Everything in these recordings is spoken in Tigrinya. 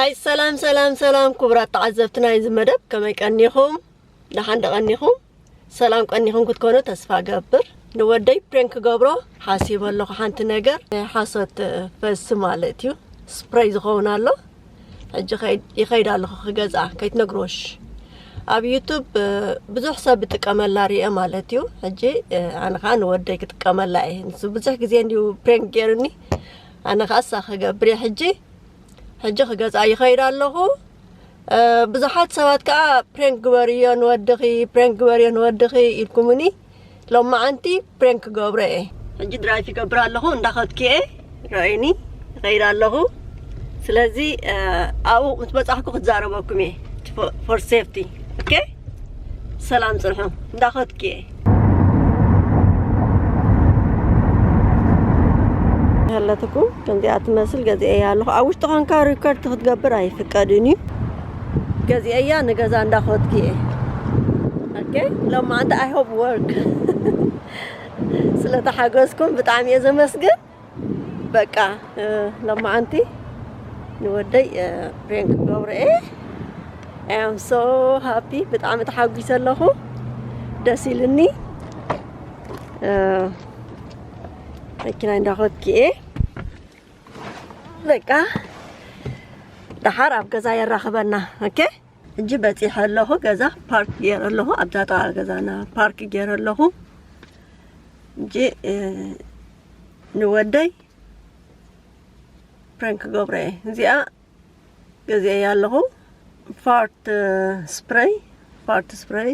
ኣይ ሰላም ሰላም ሰላም፣ ክቡራት ተዓዘብቲ ናይዚ መደብ፣ ከመይ ቀኒኹም? ደሓን ዶ ቀኒኹም? ሰላም ቀኒኹም ክትኮኑ ተስፋ ገብር። ንወደይ ፕሬንክ ክገብሮ ሓሲበ ኣለኹ። ሓንቲ ነገር ናይ ሓሶት ፈሲ ማለት እዩ፣ ስፕሬይ ዝኸውን ኣሎ። ሕጂ ከይድ- ይኸይድ ኣለኹ ክገዝኣ፣ ከይትነግርዎሽ። ኣብ ዩቱብ ብዙሕ ሰብ ዝጥቀመላ ሪኤ ማለት እዩ። ሕጂ ኣነ ከዓ ንወደይ ክጥቀመላ እየ። ንሱ ብዙሕ ግዜ እንዲዩ ፕሬንክ ገይሩኒ፣ ኣነ ከዓ እሳ ክገብር እየ። ሕጂ ሕጂ ክገዝኣ ይኸይድ ኣለኹ። ብዙሓት ሰባት ከዓ ፕሬንክ ግበርዮ ንወድኺ፣ ፕሬንክ ግበርዮ ንወድኺ ኢልኩምኒ። ሎማዓንቲ ፕሬንክ ክገብሮ እየ። ሕጂ ድራይቭ ይገብር ኣለኹ፣ እንዳኸድኩ እየ። ረኣይኒ፣ ይኸይድ ኣለኹ። ስለዚ ኣብኡ ምስ በጻሕኩ ክትዛረበኩም እየ፣ for safety። ኦኬ፣ ሰላም ጽንሑ፣ እንዳኸድኩ እየ። ያለትኩም ከምዚኣ ትመስል ገዚኤያ ኣለኹ። ኣብ ውሽጢ ኾንካ ሪከርድ ክትገብር ኣይፍቀድን እዩ። ገዚኤያ ንገዛ እንዳኸድኩ እየ። ኦኬ፣ ሎማዓንቲ I hope work። ስለተሓገዝኩም ብጣዕሚ እየ ዘመስግን። በቃ ሎማዓንቲ ንወደይ ፕሬንክ ክገብሮ እየ። I am so happy፣ ብጣዕሚ ተሓጒሰ ኣለኹ፣ ደስ ኢልኒ። መኪና እንዳኸድኩ እየ። በቃ ደሓር ኣብ ገዛ የራኽበና። ኦኬ፣ ሕጂ በጺሐ ኣለኹ፣ ገዛ ፓርክ ገይረ ኣለኹ፣ ኣብዛ ጥቓ ገዛና ፓርክ ገይረ ኣለኹ። ሕጂ ንወደይ ፕራንክ ክገብሮ እየ። እዚኣ ገዚኤያ ኣለኹ። ፋርት ስፕሬይ፣ ፋርት ስፕሬይ፣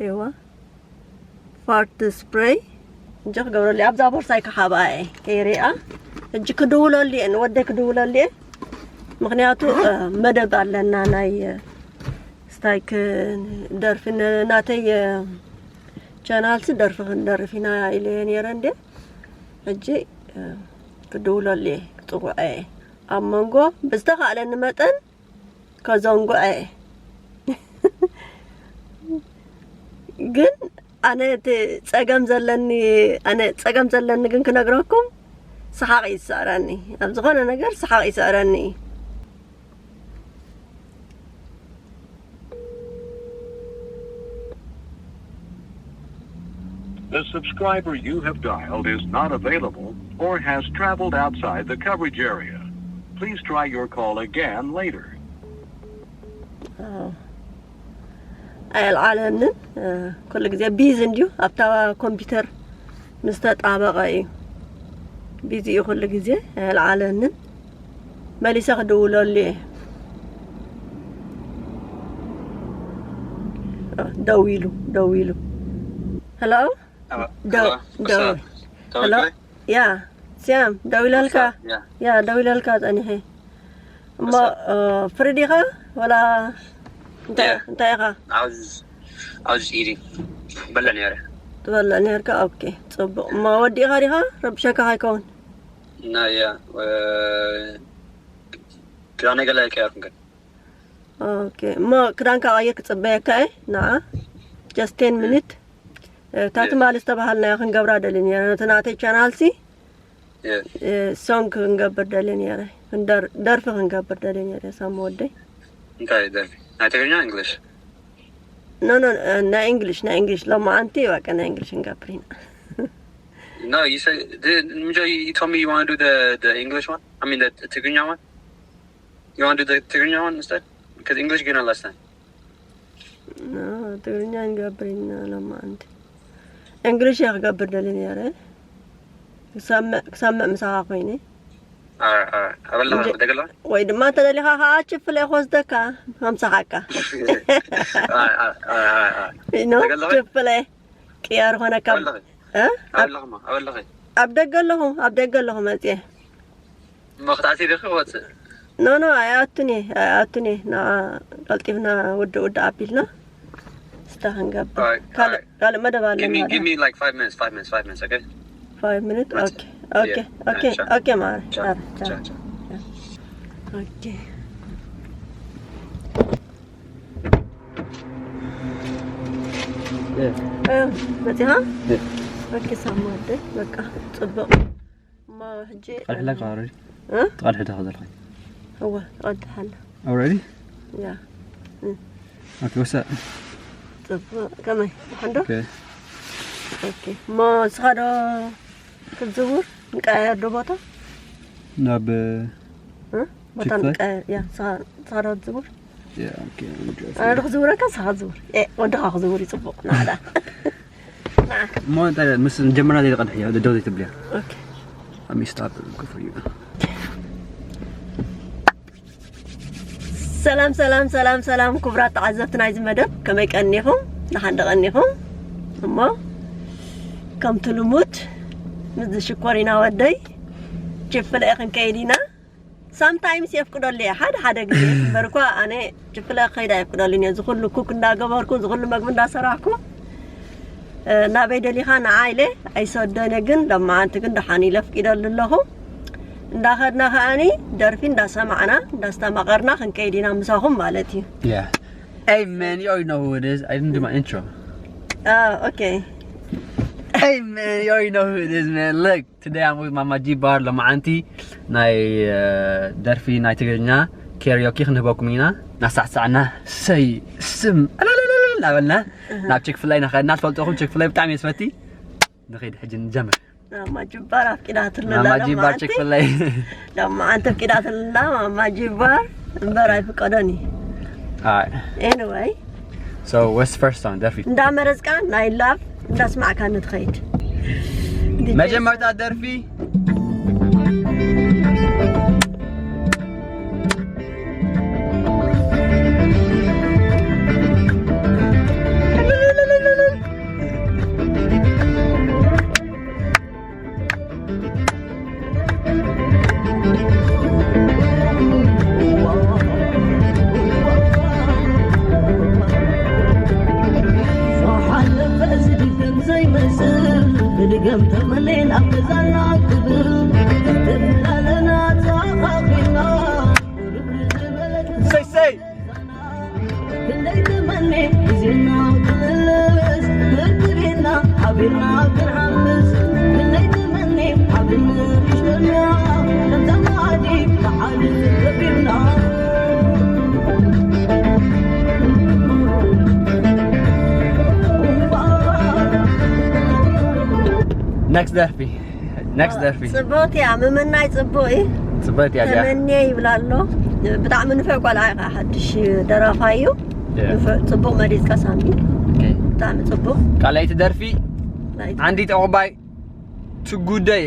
እዋ፣ ፋርት ስፕሬይ። እንጂ ክገብረሉ እየ። ኣብዛ ቦርሳይ ክሓብኣ እየ፣ ከይሪኣ። ሕጂ ክድውለሉ እየ፣ ንወደይ ክድውለሉ እየ። ምኽንያቱ መደብ ኣለና፣ ናይ ስታይክ ደርፊ፣ ናተይ ቻናልሲ ደርፊ ክንደርፍ ኢና ኢለ እየ ነይረ እንዴ። ሕጂ ክድውለሉ እየ፣ ክጽውዖ እየ። ኣብ መንጎ ብዝተኻእለኒ መጠን ከዘንግዖ እየ። ግን ኣነ እቲ ጸገም ዘለኒ፣ ኣነ ጸገም ዘለኒ ግን ክነግረኩም፣ ሰሓቕ ይስዕረኒ። ኣብ ዝኾነ ነገር ሰሓቕ ይስዕረኒ እዩ። The subscriber you have dialed is not available or has traveled outside the coverage area. Please try your call again later. ኣየልዓለንን። ኩሉ ግዜ ቢዚ እንድዩ፣ ኣብታ ኮምፒውተር ምስ ተጣበቐ እዩ። ቢዚ እዩ ኩሉ ግዜ፣ ኣየልዓለንን። መሊሰ ክድውለሉ እየ። ደዊሉ፣ ደዊሉ። ሄሎ? ደው- ደው- ሄሎ? ያ፣ ሲያም፣ ደዊለልካ? ያ፣ ደዊለልካ ጸኒሐ። እሞ ፍሪ ዲኻ ወላ እንታይ ኢኻ? ኣብዚ ኢዲ በለ ነረ። ትበልዕ ነርካ? ኦኬ፣ ጽቡቕ። እሞ ወዲእኻ ዲኻ? ረብሸካ ከይከውን። ናያ ክዳነ ገለ ኣይቀየርኩን ግን። ኦኬ፣ እሞ ክዳንካ ቀይር ክጽበየካ እየ። ንዓ just ten minute። እታ ትማሊ ዝተባሃልናዮ ክንገብራ ደሊ ነረ። ነቲ ናተይ ቻናልሲ ሶንግ ክንገብር ደልየ ነይረ። ደርፊ ክንገብር ደልየ ነይረ። ሳሚ ወደይ። እንታይ ደርፊ? ናይ ትግርኛ እንግሊሽ? ኖ ኖ፣ ናይ እንግሊሽ፣ ናይ እንግሊሽ። ሎማዓንቲ በቃ ናይ እንግሊሽ ክንገብር ኢና። No, you say, did, you told me you want to do the, the English one? I mean, the Tigrinya one? You want to do the Tigrinya one instead? Because English gonna last time. ትግርኛ ንገብር ኢና ሎማዓንቲ። እንግሊሽ እየ ክገብር ደሊ ነይረ። ክሰምዕ ምሳኻ ኮይነ። ወይ ድማ እንተደሊኻ ከዓ ችፍለ ክወስደካ ከም ሰሓቅካ። ችፍለ ቅያር ኾነካ። ኣብ ደገ ኣለኹ፣ ኣብ ደገ ኣለኹ መፅየ። መኽታዕቲ ዲኺ ክወፅእ? ኖ ኖ፣ ኣይኣቱን እየ፣ ኣይኣቱን እየ። ንዓ ቀልጢፍና ውድእ ውድእ ኣቢልና ስታ ክንገብር። ካልእ መደብ ኣለና። Give me like five minutes, five minutes, five minutes, okay? Five minutes? Okay, okay, okay, okay, ማረ። ቻው፣ ቻው። Okay. መፂኻ? ኦኬ፣ ሳማ ወደይ፣ በቃ፣ ፅቡቕ። እሞ ሕጂ ቃልሕላ ከባሪ እ? ቃልሕዳ ከዘልካ። እወ፣ ትቐድሕ ኣላ። Already? Yeah. Okay, what's up? ጽቡቕ ከመይ? ደሓን ዶ? Okay. Okay. እሞ ንስኻ ዶ ክትዝውር? ንቀያየር ዶ ቦታ? ናብ እ? ቦታ Chick-fil-A? ንቀያየር። ያ፣ ንስኻ ንስኻ ዶ ክትዝውር? Yeah, okay. I'm driving. ኣነ ዶ ክዝውረካ ንስኻ ክትዝውር? ኤ፣ ወድኻ ክዝውር ይጽቡቕ። ንዓዳ። ንዓካ። እሞ እንታይ ምስ ጀመርና ዘይቀድሕ እያ ደው ዘይትብልያ። Okay. Let me stop and go for you. ሰላም ሰላም ሰላም ሰላም፣ ክቡራት ተዓዘብቲ ናይዚ መደብ፣ ከመይ ቀኒኹም? ደሓን ዶ ቀኒኹም? እሞ ከምቲ ልሙድ ምስ ዝሽኮሪና ወደይ Chick-fil-A ክንከይድ ኢና። Sometimes የፍቅደሉ እየ፣ ሓደ ሓደ ግዜ። እምበር እኳ ኣነ Chick-fil-A ክኸይድ ኣይፍቅደሉን እየ። እዚ ኩሉ ኩክ እንዳገበርኩ፣ እዚ ኩሉ መግቢ እንዳሰራሕኩ፣ እ፣ ናበይ ደሊኻ ንዓ ኢለ ኣይሰደነ። ግን ለማዓንቲ ግን ደሓን ኢለ ኣፍቂደሉ ኣለኹ። እንዳኸድና ከኣኒ ደርፊ እንዳሰማዕና እንዳስተማቐርና ክንከይድ ኢና ምሳኹም ማለት እዩ። Yeah. Hey man, you already know who it is. I didn't do my intro. Uh, okay. Hey man, you already know who it is, man. Look, today I'm with Mama G Bar, ሎማዓንቲ ናይ ደርፊ ናይ ትግርኛ ኬሪዮኪ ክንህበኩም ኢና። ናሳዕሳዕና ሰይ ስም ኣላላላላ እናበልና ናብ Chick-fil-A ንኸድና። ትፈልጥኹም Chick-fil-A ብጣዕሚ እየ ዝፈቲ። ንኸይድ ሕጂ ንጀምር። ማማ ጅባር ኣፍቂዳትልና ማማ ጅባር ለማዓንቲ። Chick-fil-A. ለማዓንቲ ኣፍቂዳትልና ማማ ጅባር እምበር ኣይፍቀደን እዩ። Alright. Anyway, So what's the first song? ደርፊ። እንዳመረጽካ ናይ ላቭ እንዳስማዕካ ንትኸይድ። መጀመርታ ደርፊ። ዝሓለፈ ዝድገም ዘይመስል ብድገም ተመሌን ኣብ ገዛና ክብል ተፈላለና ተኻኺልና ሰይ ሰይ። ክንደይ ትመኒ ግዜና ክምለስ መርክቤና ሓቢርና ክንሓምስ ክንደይ ትመኒ ዓብን ንእሽቶና ከምዛ ማዕዲ መዓልቲ ገቢርና Next ደርፊ። Next ደርፊ። ጽቡቕቲ እያ፣ ምምናይ ጽቡቕ እዩ። ጽቡቕቲ እያ እዚኣ። ተመንየ ይብላ ኣሎ። ብጣዕሚ ንፉዕ ቆልዓ ኢኻ፣ ሓድሽ ደራፋይ እዩ። Yeah. ንፉዕ፣ ጽቡቕ መሪጽካ ሳሚ። Okay. ብጣዕሚ ጽቡቕ። ካልኣይቲ ደርፊ ናይቲ ዓንዲት ዕቑባይ ትጉደይ።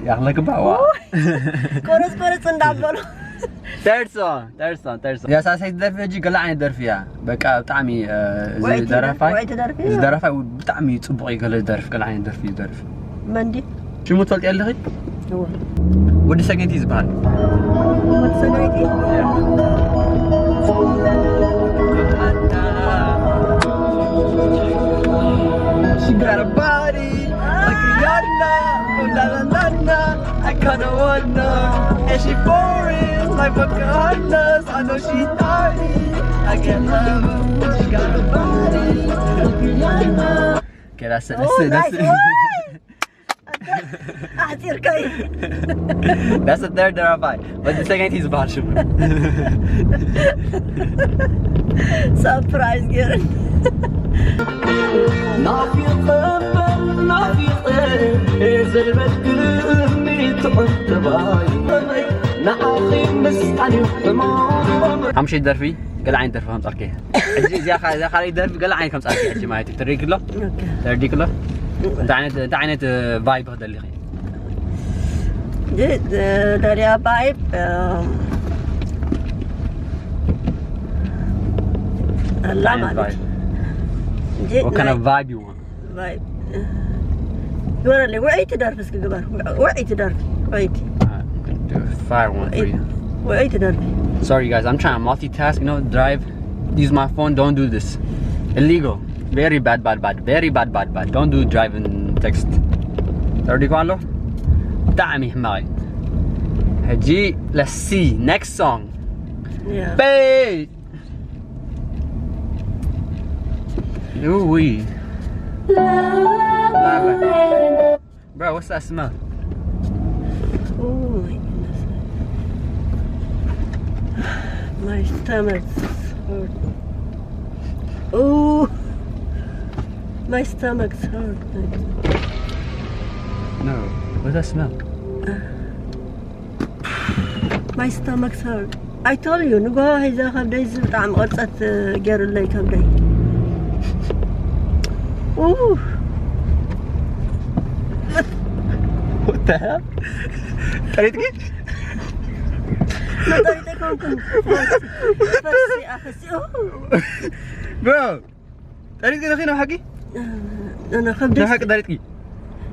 ያኽለክ ባዋ። ቆረጽ ቆረጽ እንዳበሉ። Third song, third song, third song። ያ ሳልሰይቲ ደርፊ ሕጂ ገለ ዓይነት ደርፊ እያ። በቃ ብጣዕሚ፣ እ፣ እዚ ወይቲ ደራፋይ፣ ወይቲ ደርፊ እዚ እያ። ደራፋይ ብጣዕሚ ጽቡቕ እዩ። ገለ ደርፊ፣ ገለ ዓይነት ደርፊ እዩ ደርፊ። መንዲ። ሽሙ ትፈልጥዮ ኣለኺ? እወ። ወዲ ሰገይቲ ዝበሃል። ወዲ ሰገይቲ። She got a body like Rihanna. Oh, na, na, na, na. I kinda wanna. And she foreign like Pocahontas. I know she thotty. I can't love her. She got a body like Rihanna. Okay, that's it. That's Oh, it. That's nice. it. Why? ኣሕፂርካይ። That's the third ደራፋይ። But the second is ዝበሃል ሽሙ። Surprise ገይሩ። ናፊቐ እምበር ናፊቐ እየ ዘልበክኒ ትዕቅባይ ንዓኺ ምስኣን እዩ ሕማመይ። ሓሙሽተ ደርፊ ገለ ዓይነት ደርፊ ከምጻልኪ። ሕጂ እዚኣ ካ-፣ እዚኣ ካልኣይ ደርፊ ገለ ዓይነት ከምጻልኪ ሕጂ ማለት እዩ። ትርኢኪ ኣሎ? ኦኬ። ተረዲእኪ ኣሎ? እንታይ ዓይነት፣ እንታይ ዓይነት ቫይብ ክደሊኺ? ደ-፣ ደ-፣ ደልያ ቫይብ፣ እም፣ ኣላ እንታይ ዓይነት ማለት ቫይብ? እዩ። እንጂ What kind ናይ of vibe you want? ቫይብ። ግበረለይ፣ ውዕይቲ ደርፊ እስኪ ግበር። ውዕ-፣ ውዕይቲ ደርፊ፣ ውዕይቲ። Uh, I'm gonna do a fire one for you. ውዕይቲ ደርፊ። Sorry, guys, I'm trying to multitask, you know, drive, use my phone, don't do this. Illegal. Very bad, bad, bad. Very bad, bad, bad. Don't do drive and text. ተረዲእኩም ኣሎ? ብጣዕሚ ሕማቕ እዩ። ሕጂ፣ let's see. Next song. Yeah. Babe! Ooh, wee. Bro, what's that smell? Oh my goodness. My stomach's hurt. Oh, my stomach's hurt. No, what's that smell? My stomach's hurt. I told you, ንጎ ሒዛ ከብደይ እዚ ብጣዕሚ ቅርፀት ገይሩለይ ከብደይ። ኡ፣ What the hell? ጠሪጥኪ? መጠሪጠ ኮንኩን። ፈሲ ኣፈሲኡ። Bro, ጠሪጥኪ ዶ ናብ ሓቂ? ኣነ ከብደይ ናብ ሓቂ ጠሪጥኪ?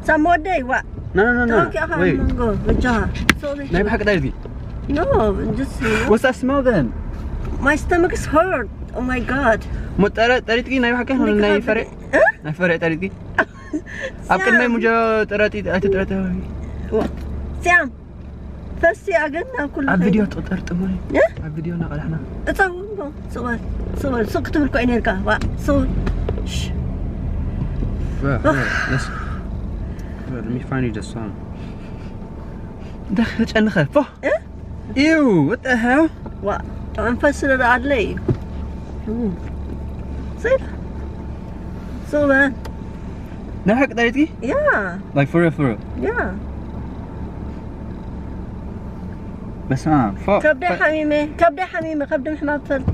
ሳም ወደይ ዋ። No, no, no, no. ተወኪኻ Wait. መንጎ በጃኻ። Sorry. ናይ ብሓቂ ጠሪጥኪ? No, just, you know, What's that smell then? My stomach is hurt. Oh my god. ሞ ጠረ-፣ ጠሪጥኪ ናይ ብሓቂ? ናይ ፈረ? ናይ ፈረ ጠሪጥኪ? ኣብ ቅድመይ ሙጆ ጠረጢ ኣይትጠረጠ። ሲያም ፈሲ ኣገን ኣብ ኩሉ ኣብ ከይዱ። ቪድዮ ትጠርጥሙ። እ? ኣብ ቪድዮ እናቐዳሕና። እፀውም ዶ? ስቕበል፣ ስቕበል። ስቕ ክትብል እኮ እዩ ነርካ። ዋ፣ ስቕ። ሽ። Bro, bro, let's, bro, let me find you the song. ደኽ ጨንኸ። ፎ። እ? Ew, what the hell? ዋ፣ ጥዑም ፈሲ ዶ ኣለ እዩ? ስቕ። ስቕበል። ናይ ሓቂ ጠሪጥኪ? ያ፣ Like, for real, for real? ያ። በስመ ኣብ። ፎ። ከብደ ሓሚመ፣ ከብደ ሓሚመ፣ ከብደ ምሕማም ትፈልጥ።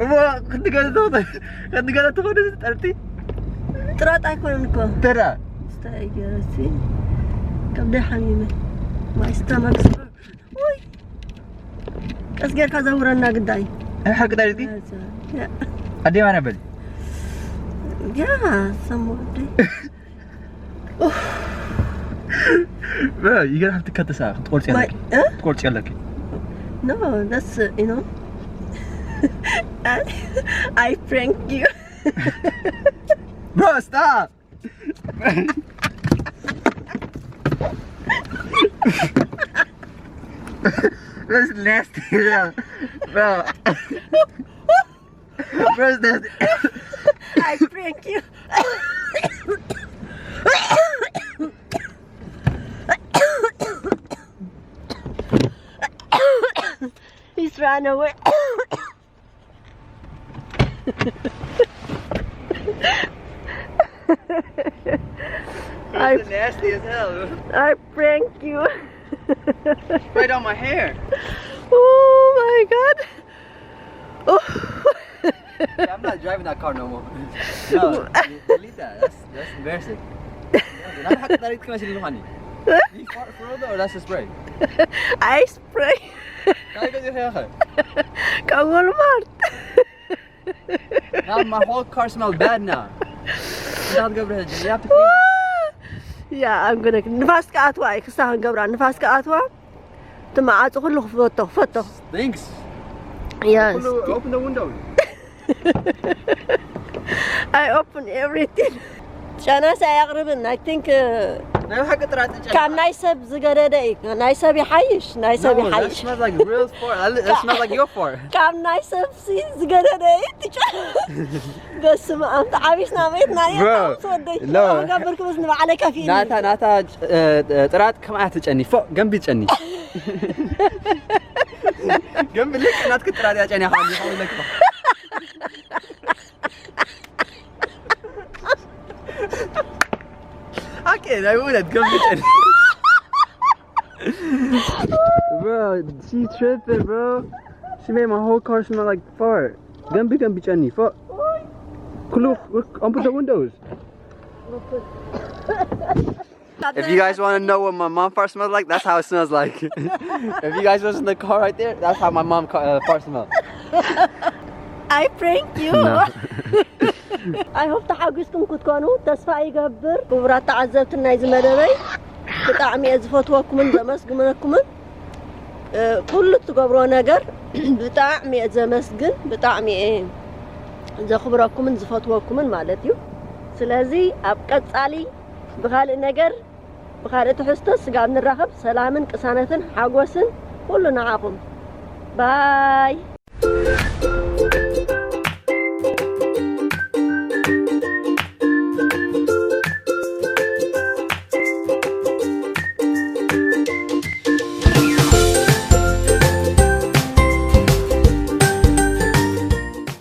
እሞ ክንዲ ገለ ትኾነ፣ ክንዲ ገለ ትኾነ ጠርቲ? ጥራጥ ኣይኮነን እኮ። ተራ። ስታይ ገረሲ። ከብደ ሓሚመ። My stomach። ውይ። ቀስ ጌርካ ዘውረና ግዳይ። ናይ ሓቂ ጠሪጥኪ? ያ። ኣዴ ማርያም በሊ። ያ፣ ሰሙ ወደይ። Bro, you gonna have to cut this out. ክትቆርጺ ኣለኪ። እ? ክትቆርጺ ኣለኪ። No, that's, uh, you know. I, I prank you. Bro, stop. That's nasty, bro. Bro. Bro, that's nasty. I prank you. He's run away. I, That's nasty as hell. I prank you. Right on my hair. Oh my god. Oh. Yeah, I'm not driving that car no more. No, delete that. That's, that's embarrassing. Not how that can I see honey. You fart for real though, or that's a spray? I spray. Can I go to the ካብ Walmart. Now my whole car smells bad now. Not good for you have to clean. Yeah, I'm gonna ንፋስ ክኣትዋ እዩ ክስታ ክንገብራ ንፋስ ክኣትዋ ትመዓፁ ኩሉ ክፈቶ ክፈቶ Thanks. Yes. Open the window. I open everything. ጨናስ ኣየቕርብን I think uh, ናይ ሓቂ ጥራጥ ጨና። ካብ ናይ ሰብ ዝገደደ እዩ ናይ ሰብ ይሓይሽ ናይ ሰብ No, that ይሓይሽ smells like real fart. That, that smells like your fart. ካብ ናይ ሰብ ሲ ዝገደደ እዩ ትጫ በስመ ኣብ ተዓቢስና ቤትና Bro, ወደይ no. ገብርክ ምስ ንባዕለይ ከፊእኒ ናታ ናታ እ፣ እ፣ ጥራጥ ከምኣ ትጨኒ ፎ ገንቢ ትጨኒ ገንቢ ልክ ናትክ ጥራጥ ያጨኒ ሓኒ ሓኒ ለክ I want to go. Bro, she's tripping, bro. She made my whole car smell like fart. Gambi gambi chani. Fuck. Kuluk, open the windows. If you guys want to know what my mom fart smells like, that's how it smells like. If you guys was in the car right there, that's how my mom car, uh, fart smells. I prank you. No. I hope ተሓጒስኩም ክትኮኑ ተስፋ ይገብር። ክቡራት ተዓዘብቲ ናይዚ መደበይ ብጣዕሚ እየ ዝፈትወኩምን ዘመስግነኩምን። እ፣ ኩሉ እትገብሮ ነገር ብጣዕሚ እየ ዘመስግን፣ ብጣዕሚ እየ ዘኽብረኩምን ዝፈትወኩምን ማለት እዩ። ስለዚ ኣብ ቀጻሊ ብኻልእ ነገር ብኻልእ ትሕዝቶ ስጋብ ንራኸብ ሰላምን ቅሳነትን ሓጎስን ኩሉ ንዓኹም። ባይ።